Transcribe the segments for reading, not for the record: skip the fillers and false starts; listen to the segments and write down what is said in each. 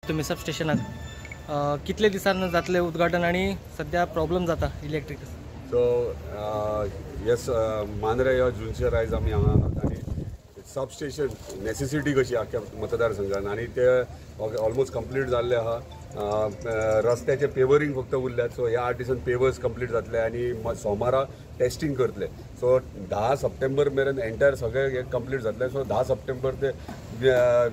तुमी सब स्टेशनाक कितले दिसान जातले उद्घाटन आनी सद्या प्रॉब्लम जाता इलेक्ट्रीक? सो येस, मांद्रे ह्यो जुनशेर आयज आमी हांगा आनी सब स्टेशन नेसेसिटी कशी आख्या मतदारसंघान आनी ते ऑलमोस्ट कंप्लीट जाल्ले आहा. रस्त्याचे पेवरींग फक्त उरल्यात. सो ह्या 8 दिसान पेवर्स कंप्लीट जातले आनी सोमारा टेस्टिंग करतले. सो 10 सप्टेंबर मेरेन एंटायर सगळे हे कंप्लीट जातले. सो 10 सप्टेंबर ते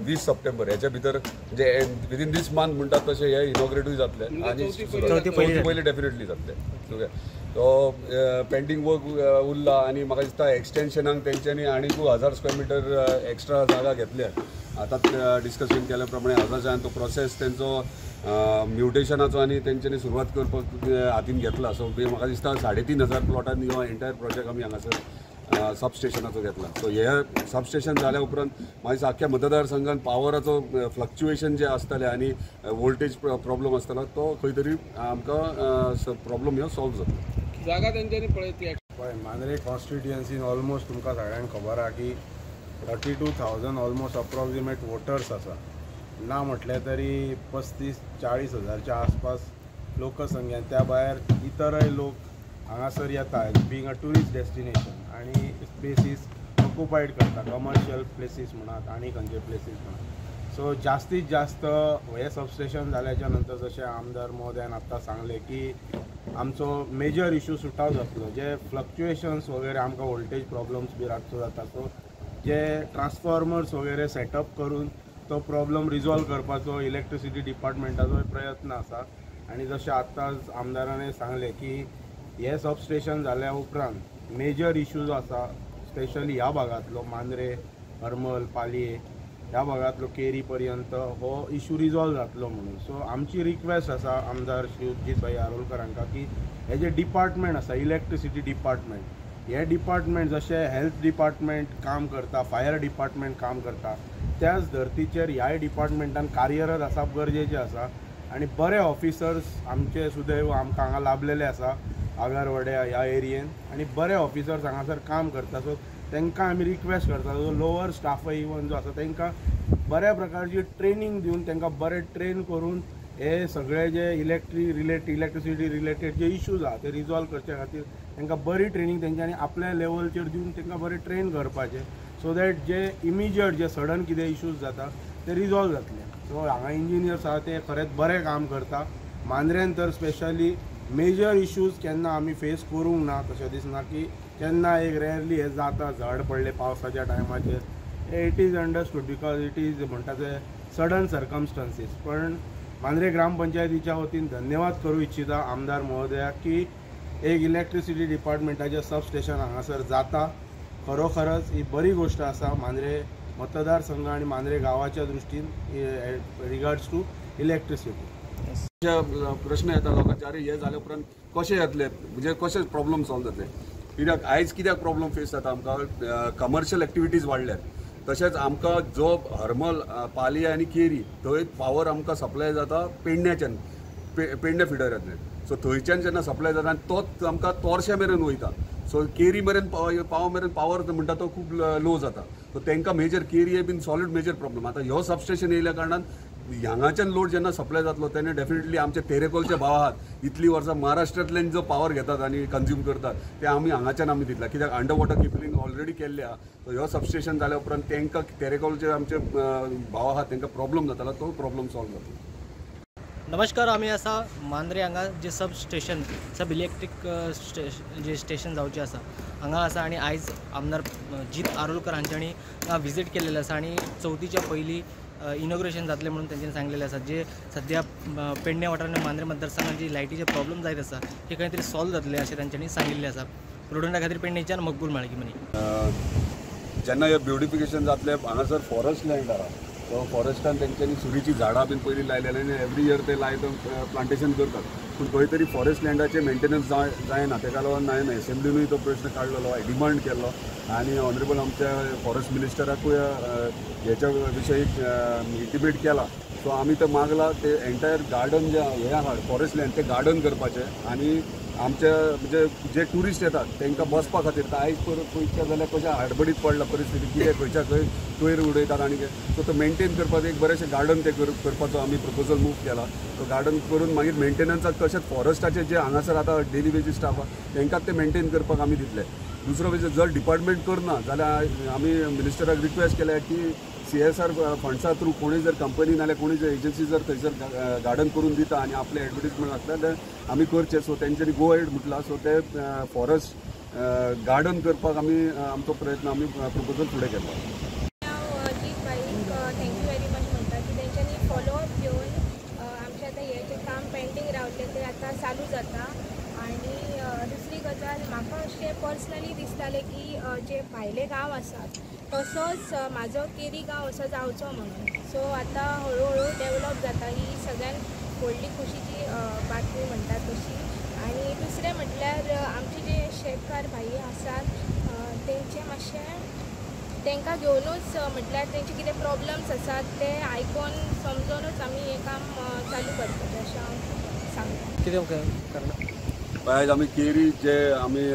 20 सप्टेंबर हेच्या भितर म्हणजे विदीन दीस मंथ म्हणटात तशें हे इनॉग्रेटूय जातले आनी चवथी पयली डेफिनेटली जातले. ओके, तो पेंडींग वर्क उरला आनी म्हाका दिसता एक्सटेन्शनाक तेंच्यांनी आनीकूय 1000 स्क्वेअर मिटर एक्स्ट्रा जागा घेतल्या. आतां डिस्कशन केल्या प्रमाणे हाजाच्यान तो प्रोसेस तेंचो म्युटेशनाचो आनी तेंच्यांनी सुरवात करपाक हातीन घेतला. सो म्हाका दिसता 3500 प्लॉटान हो एंटायर प्रोजेक्ट आमी हांगासर सब स्टेशनाचो घेतला. सो हे सब स्टेशन जाल्या उपरांत म्हाका दिसता आख्ख्या मतदारसंघान पावराचो फ्लक्च्युएशन जे आसतालें आनी वोल्टेज प्रॉब्लम आसतालो तो खंय तरी आमकां प्रॉब्लम ह्यो सॉल्व जातलो. जागा तेंच्यांनी पळयती. पळय, मांद्रे कॉन्स्टिट्युएन्सीन ऑलमोस्ट तुमकां सगळ्यांक खबर आहा की 32,000 ऑलमोस्ट अप्रॉक्सिमेट वोटर्स आसा. ना म्हटलें तरी 35-40 हजारच्या आसपास लोकसंख्या, त्या भायर इतरय लोक हांगासर येता बींग अ ट्युरिस्ट डेस्टिनेशन आनी स्पेसीस ऑक्युपायड करता, कमर्शियल प्लेसीस म्हणात आनी खंयचे प्लेसीस म्हणात. सो जास्तीत जास्त हे सबस्टेशन जाल्याच्या नंतर जशें आमदार महोदयान आत्तां सांगलें की आमचो मेजर इशू सुटाव जातलो. जे फ्लक्च्युएशन्स वगैरे आमकां वोल्टेज प्रॉब्लम्स बी रातचो जाता, सो जे ट्रान्सफॉर्मर्स वगैरे सेटअप करून तो प्रॉब्लम रिजॉल्व करपाचो इलेक्ट्रिसिटी डिपार्टमेंटाचो प्रयत्न आसा. आनी जशें आत्तांच आमदारान सांगलें की हे सबस्टेशन जाल्या उपरांत मेजर इशू जो आसा स्पेशली ह्या भागांतलो मांद्रे, हरमल, पालये ह्या भागांतलो केरी पर्यंत हो इशू रिजॉल्व जातलो म्हणून. सो आमची रिक्वेस्ट आसा आमदार श्री उर्जीत भाई आरोलकर हांकां की हे जे डिपार्टमेंट आसा इलेक्ट्रिसिटी डिपार्टमेंट, हे डिपार्टमेंट जशें हेल्थ डिपार्टमेंट काम करता, फायर डिपार्टमेंट काम करता, त्याच धर्तीचेर ह्याय डिपार्टमेंटान कार्यरत आसप गरजेचें आसा. आनी बरे ऑफिसर्स आमचे सुदैव आमकां हांगा लाभलेले आसा आगारवाड्या ह्या एरियेन आनी बरे ऑफिसर्स हांगासर काम करता. सो तांकां आमी रिक्वेस्ट करता जो लोअर स्टाफय इवन जो आसा तांकां बऱ्या प्रकारची ट्रेनींग दिवन तांकां बरें ट्रेन करून हे सगळे जे इलेक्ट्रिसिटी रिलेटेड जे इश्यूज आहा ते रिजॉल्व करचे खातीर तांकां बरी ट्रेनींग तेंच्यांनी आपल्या लेवलचेर दिवन तांकां बरें ट्रेन करपाचें, so that J immediate J sudden कितें इश्यूज जाता ते रिजॉल्व जातले. सो हांगा इंजिनियर्स आहा ते खरेंच बरें काम करता. मांद्रेन तर स्पेशली मेजर इश्यूज केन्ना आमी फेस करूंक ना, तशें दिसना की केन्ना एक रेरली हे जाता झाड पडले पावसाच्या टायमाचेर, it is understood because it is म्हणटा ते सडन सर्कमस्टन्सीस. पण मांद्रे ग्रामपंचायतीच्या वतीन धन्यवाद करूं इच्छिता आमदार महोदयाक की एक इलेक्ट्रिसिटी डिपार्टमेंटाचें सब स्टेशन हांगासर जाता. खरोखरच ही बरी गोश्ट आसा मांद्रे मतदारसंघ आनी मांद्रे गांवाच्या दृश्टीन रिगार्ड्स टू इलेक्ट्रिसिटी. प्रश्न येता लोकांचे, अरे हे जाल्या उपरांत कशें येतले, म्हणजे कशें प्रॉब्लम सॉल्व जातले? कित्याक आयज कित्याक प्रॉब्लम फेस जाता आमकां, कमर्शियल एक्टिविटीज वाडल्यात, तशेंच आमकां जो हरमल, पालये आनी केरी थंय पावर आमकां सप्लाय जाता पेडण्याच्यान, पेडण्या फिडरांतल्यान. सो थंयच्यान जेन्ना सप्लाय जाता आनी तोच आमकां तोरश्या मेरेन वयता. सो केरी मेरेन पाव मेरेन पावर म्हणटा तो खूब लो जाता. सो तांकां मेजर केरी बीन सॉलीड मेजर प्रॉब्लम. आतां ह्यो सबस्टेशन येयल्या कारणान हांगाच्यान लोड जेन्ना सप्लाय जातलो तेन्ना डेफिनेटली आमचे तेरेकोलचे भाव आहात इतली वर्सां महाराष्ट्रांतल्यान जो पावर घेतात आनी कंज्यूम करतात ते आमी हांगाच्यान आमी दितला, कित्याक अंडर वॉटर केबलिंग ऑलरेडी केल्लें आहा. सो ह्यो सबस्टेशन जाल्या उपरांत तांकां तेरेकोलचे आमचे भाव आहात तांकां प्रॉब्लम जातालो तो प्रॉब्लम सॉल्व जातलो. नमस्कार, आमी आसा मांद्रे हांगा जे सब स्टेशन सब इलेक्ट्रीक जे स्टेशन जावचें आसा हांगा आसा आनी आयज आमदार जीत आरोलकर हांच्यांनी हांगा विजीट केल्लें आसा आनी चवथीच्या पयलीं इनॉग्रेशन जातलें म्हणून तेंच्यांनी सांगलेलें आसा. जे सद्या पेडणे वाठारांत मांद्रे मतदारसंघात जी लायटीचे प्रॉब्लम जायत आसा ते खंय तरी सॉल्व जातले अशें तेंच्यांनी सांगिल्लें आसा. प्रुडंटा खातीर पेडणेच्यान मकबूल माळकी मनी. जेन्ना हे ब्युटिफिकेशन जातलें हांगासर फॉरेस्ट लँड आहा, सो फॉरेस्टान तेंच्यांनी सुरीचीं झाडां बीन पयलीं लायलेलीं आनी एवरी इयर ते लायता प्लांटेशन करतात, पूण खंय तरी फॉरेस्ट लँडाचें मेंटेनन्स जायना. तेका लागून हांवें एसेंब्लीनूय तो प्रश्न काडलेलो, डिमांड केल्लो आनी ऑनरेबल आमच्या फॉरेस्ट मिनिस्टराकूय हेच्या विशयी इंटिमेट केला. सो आमी ते मागला ते एंटायर गार्डन जे हें आहा फॉरेस्ट लँड ते गार्डन करपाचें आनी आमच्या म्हणजे जे ट्युरिस्ट येतात तांकां बसपा खातीर आयज पळयता जाल्यार कशें आडबडीत पडला परिस्थिती, कितें खंयच्या खंय कोयर उडयतात आनी सो तो मेंटेन करपाक एक बरेंशें गार्डन ते करपाचो आमी प्रपोजल मूव केला. तो गार्डन करून मागीर मेंटेनन्साक तशेंच फॉरेस्टाचे जे हांगासर आतां डेली वेजीस स्टाफ आहा तांकां ते मेंटेन करपाक आमी दितले. दुसरो म्हणजे जर डिपार्टमेंट करना जाल्यार आमी मिनिस्टराक रिक्वेस्ट केल्या की CSR फंड्सा थ्रू कोणूय जर कंपनी नाल्यार कोणूय जर एजन्सी जर थंयसर गार्डन करून दिता आनी आपले एडवर्टीजमेंट घातला जाल्यार आमी करचें. सो तेंच्यांनी गो एड म्हटलां. सो ते फॉरेस्ट गार्डन करपाक आमी आमचो प्रयत्न आमी प्रपोजल फुडें केलो. हांव जीत bike thank you very much म्हणटा की तेंच्यांनी फॉलोअप घेवन आमचें आतां हें जें काम पेंडींग रावलें तें आतां चालू जाता. आनी दुसरी गजाल म्हाका अशें पर्सनली दिसतालें की जे भायले गांव आसात तसोच म्हाजो केरी गांव असो जावचो म्हणून. सो आतां हळूहळू डेवलप जाता, ही सगळ्यात व्हडली खुशीची बातमी म्हणटा तशी. आनी दुसरें म्हटल्यार आमचे जे शेतकार भाई आसात तेंचे मातशें तांकां घेवनूच म्हटल्यार तेंचे कितें प्रॉब्लम्स आसात ते आयकोन समजोनूच आमी हें काम चालू करतले अशें हांव सांगता. कितें करणार आयज आमी केरी जे आमी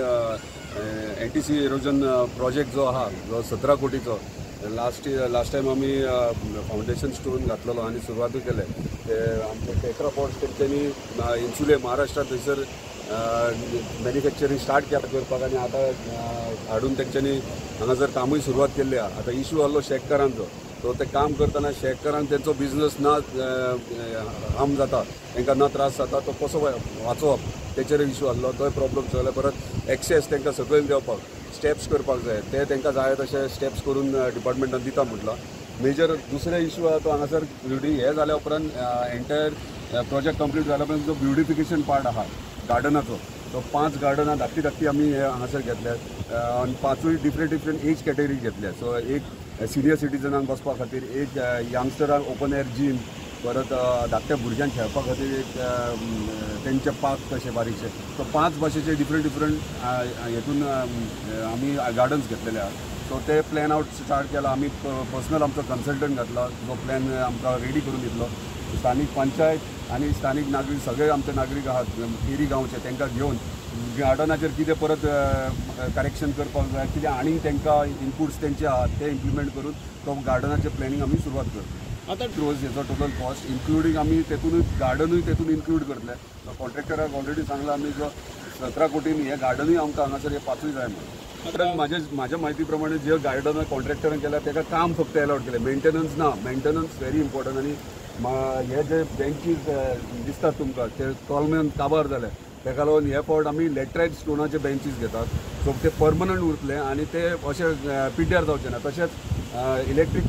NTC erosion project जो आहा जो 17 कोटीचो लास्ट टायम आमी फावंडेशन स्टोन घातलेलो आनी सुरवातूय केले. ते आमचे टेट्रापॉड्स तेंच्यांनी इन्सुले महाराष्ट्रात थंयसर मॅन्युफॅक्चरींग स्टार्ट केला करपाक आनी आतां हाडून तेंच्यांनी हांगासर कामूय सुरवात केल्ली आहा. आतां इशू आहलो शेतकारांचो, सो ते काम करतना शेतकारांक तेंचो बिजनस ना हार्म जाता, तांकां ना त्रास जाता, तो कसो वाचोवप तेचेर इशू आहलो, तोय प्रॉब्लम जालो. परत एक्सेस तांकां सकयल देंवपाक स्टेप्स करपाक जाय, ते तांकां जाय तशे स्टेप्स करून डिपार्टमेंटान दिता म्हटलां. मेजर दुसरो इशू आहा तो हांगासर ब्युटी हे जाल्या उपरांत एंटायर प्रोजेक्ट कंप्लीट जाल्या उपरांत जो ब्युटिफिकेशन पार्ट आहा गार्डनाचो, तो 5 गार्डनां धाकटी धाकटी आमी हे हांगासर घेतल्यात आनी 5 डिफरंट डिफरंट एज कॅटेगरी घेतल्या. सो एक सिनियर सिटीजनांक बसपा खातीर, एक यंगस्टरांक ओपन एअर जीम, परत धाकट्या भुरग्यांक खेळपा खातीर एक तेंचे पार्क कशे बारीकशे. सो 5 भाशेचे डिफरंट डिफरंट हेतून आमी गार्डन्स घेतलेले आहा. सो ते प्लॅन आवट स्टार्ट केला आमी, पर्सनल आमचो कन्सल्टंट घातला जो प्लॅन आमकां रेडी करून दितलो. स्थानीक पंचायत आनी स्थानीक नागरीक सगळे आमचे नागरीक आहात केरी गांवचे तांकां घेवन गार्डनाचेर कितें परत करेक्शन करपाक जाय, कितें आनीक तांकां इनपुट्स तेंचे आहात ते इम्प्लिमेंट करून तो गार्डनाचें प्लॅनिंग आमी सुरवात करतले. आतां क्रोज हेचो टोटल कॉस्ट इन्क्लुडींग आमी तेतूनच गार्डनूय तेतून इन्क्लूड करतले. कॉन्ट्रॅक्टराक ऑलरेडी सांगलां आमी जो 17 कोटीन हे गार्डनूय आमकां हांगासर हे 5 जाय म्हणून. कारण म्हाज्या म्हायती प्रमाणे जे गार्डन कॉन्ट्रॅक्टरान केल्या ताका काम फक्त एलॉट केलें, मेंटेनन्स ना. Maintenance very important. आनी हे जे बेंचीस दिसतात तुमकां ते कॉलमेन काबार जाले, ताका लागून हे फावट आमी लॅटरायट स्टोनाचे बेंचीस घेतात, सो ते परमनंट उरतले आनी ते अशे पिड्ड्यार जावचे ना. तशेंच इलेक्ट्रीक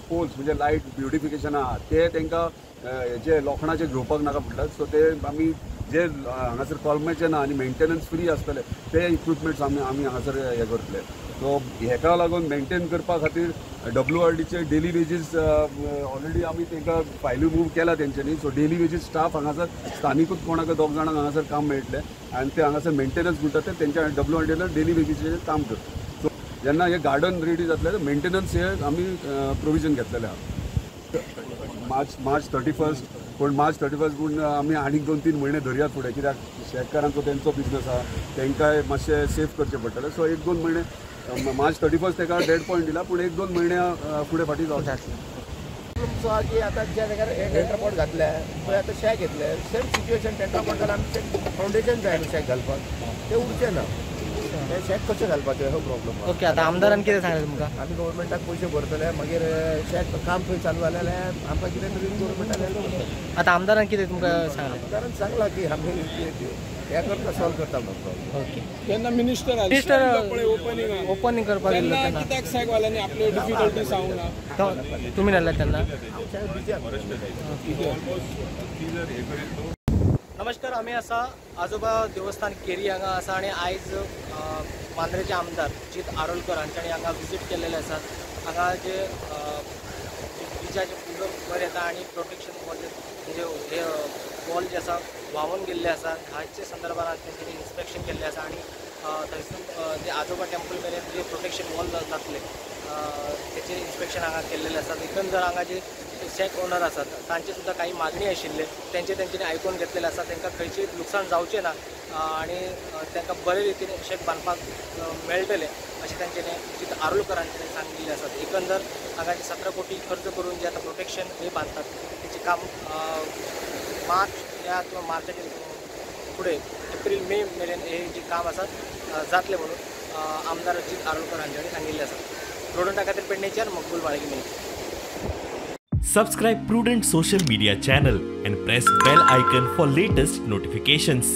पोल्स म्हणजे लायट ब्युटिफिकेशन आहा ते तांकां हेजे लोखणाचे घेवपाक नाका म्हणटात. सो ते आमी जे हांगासर कॉलमेचे ना आनी मेंटेनन्स फ्री आसतले ते इक्विपमेंट्स आमी हांगासर हे करतले. सो हेका लागून मेंटेन करपा खातीर WRDचे डेली वेजीस ऑलरेडी आमी तांकां फायली मूव केला तेंच्यांनी. सो डेली वेजीस स्टाफ हांगासर स्थानिकूच कोणाक 2 जाणांक हांगासर काम मेळटलें आनी ते हांगासर मेंटेनन्स म्हणटा ते तेंच्या WRDन डेली वेजीचेर काम करता. सो जेन्ना हे गार्डन रेडी जातलें मेंटेनन्स हे आमी प्रोविजन घेतलेलें आहा. मार्च 31 पूण मार्च 31 पूण आमी आनीक 2-3 म्हयने धरयात फुडें, कित्याक शेतकारांचो तेंचो बिजनस आहा तांकांय मातशें सेफ करचें पडटलें. सो 1-2 म्हयने मार्च 31 ताका डेड पॉयंट दिला, पूण 1-2 म्हयने फुडें फाटीं जावचें. सो की आतां ज्या जाग्यार हे टेट्रापॉट घातले पळय आतां शॅक घेतले, सेम सिच्युएशन टेट्रापॉट जाल्यार आमचें फावंडेशन जाय न्हू शॅक घालपाक, तें उरचें ना, तें शॅक कशें घालपाचें हो प्रॉब्लम. ओके, आतां आमदारान कितें सांगलें तुमकां? आमी गव्हर्मेंटाक पयशे भरतले, मागीर शॅक काम थंय चालू जालें जाल्यार आमकां कितें तरी गव्हर्मेंटान हेल्प करतलें. आतां आमदारान कितें तुमकां सांगलें? आमदारान सांगलां की आमी हें करता, सॉल्व करता म्हणून प्रॉब्लम. ओके, जेन्ना मिनिस्टर ओपनिंग करपाक गेल्लो तेन्ना कित्याक सायकवाल्यांनी आपल्यो डिफिकल्टी सांगूंक ना? तुमी नासले तेन्ना? नमस्कार, आमी आसा आजोबा देवस्थान केरी हांगा आसा आनी आयज मांद्रेचे आमदार जीत आरोलकर हांच्यानी हांगा विजीट केल्लेले आसात. हांगा जे बिचाचे उदक वयर येता आनी प्रोटेक्शन वॉल म्हणजे हे वॉल जे आसा व्हांवून गेल्ले आसा, हाचे संदर्भात तेंच्यांनी इन्स्पेक्शन केल्लें आसा आनी थंयसून जे आजोबा टेम्पल मेरेन जे प्रोटेक्शन वॉल जातले तेचें इन्स्पेक्शन हांगा केल्लेलें आसा. एकंदर हांगा जे शॅक ओनर आसात तांचे सुद्दां काही मागणी आशिल्ले तेंचे तेंच्यांनी आयकून घेतलेले आसा. तांकां खंयचें लुकसाण जावचें ना आनी तांकां बरे रितीन शॅक बांदपाक मेळटलें अशें तांच्यांनी जीत आरोलकर हांच्यांनी सांगिल्लें आसा. एकंदर हांगा 17 कोटी खर्च करून जे आतां प्रोटेक्शन हे बांदतात तेचें काम मार्च या किंवा मार्चाचे फुडें एप्रील मे मेरेन हे जे काम आसा जातलें म्हणून आमदार जीत आरोलकर हांच्यांनी सांगिल्लें आसा. प्रुडंटा खातीर पेडणेच्यान मकबूल बाळगी. Subscribe Prudent social media channel and press bell icon for latest notifications.